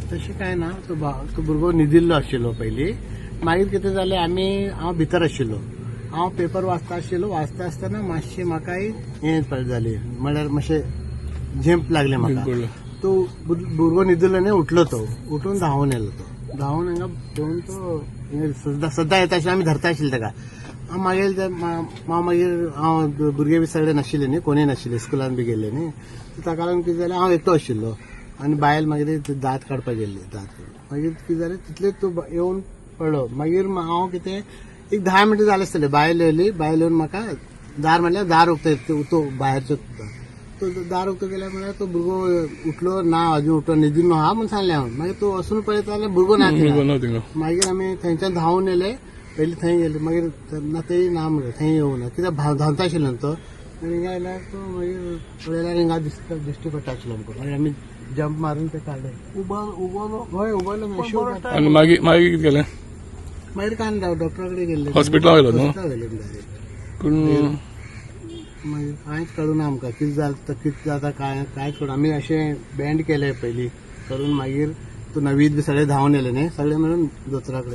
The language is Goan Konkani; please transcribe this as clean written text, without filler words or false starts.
तशें कांय ना. तो तो भुरगो न्हिदिल्लो आशिल्लो पयलीं. मागीर कितें जालें, आमी हांव भितर आशिल्लो, हांव पेपर वाचता आशिल्लो. वाचता आसतना मातशें म्हाका हें जाली, म्हळ्यार मातशें झेंप लागलें म्हाका. तो भुरगो न्हिदिल्लो न्ही, उठलो तो, उठून धांवून येयलो. तो धांवून हांगा घेवन तो हें सद्दां सद्दां येता आशिल्लो, आमी धरता आशिल्ले ताका. हांव मागीर हांव मागीर हांव भुरगे बी सगळे नाशिल्ले न्ही, कोणूय नाशिल्ले, स्कुलान बी गेल्ले न्ही. ताका लागून कितें जालें, हांव एकटो आशिल्लो आनी बायल मागीर दांत काडपाक गेल्ली. दांत काडून मागीर कितें जालें, तितले तो येवन पडलो. मागीर हांव कितें एक 10 मिनटां जालें आसतलें, बायल येयली. बायल येवन म्हाका दार, म्हणल्यार दार उक्तें, तो भायरचो तो दार उक्तो केल्यार म्हळ्यार तो भुरगो उठलो ना, अजून उठलो, न्हिदून आहा म्हूण सांगलें हांव. मागीर तो वचून पळयता जाल्यार भुरगो ना थिंगा. मागीर आमी थंयच्यान धांवून येयले. पयलीं थंय गेले, मागीर ना तेय ना म्हणलें, थंय येवना कित्याक धांवता आशिल्लो न्हू तो. आनी हिंगा आयल्यार तो मागीर पळयल्यार हिंगा दिसता, दिश्टी पडटा आशिल्लो आमकां. मागीर आमी जंप मारून ते काडले. उबारलो? हय, उबारलो. आनी मागीर मागीर कितें केलें? मागीर काय ना, डॉक्टरा कडेन गेल्ले. हॉस्पिटलान व्हेलो न्हू? हॉस्पिटलान व्हेले डायरेक्ट. पूण मागीर कांयच कळूना आमकां कितें जाता, कितें जाता, काय कांयच कळना. आमी अशें बँड केलें पयलीं करून, मागीर तो नवीद बी सगळे धांवन येयले न्ही, सगळे मेळून दोतोरा कडेन.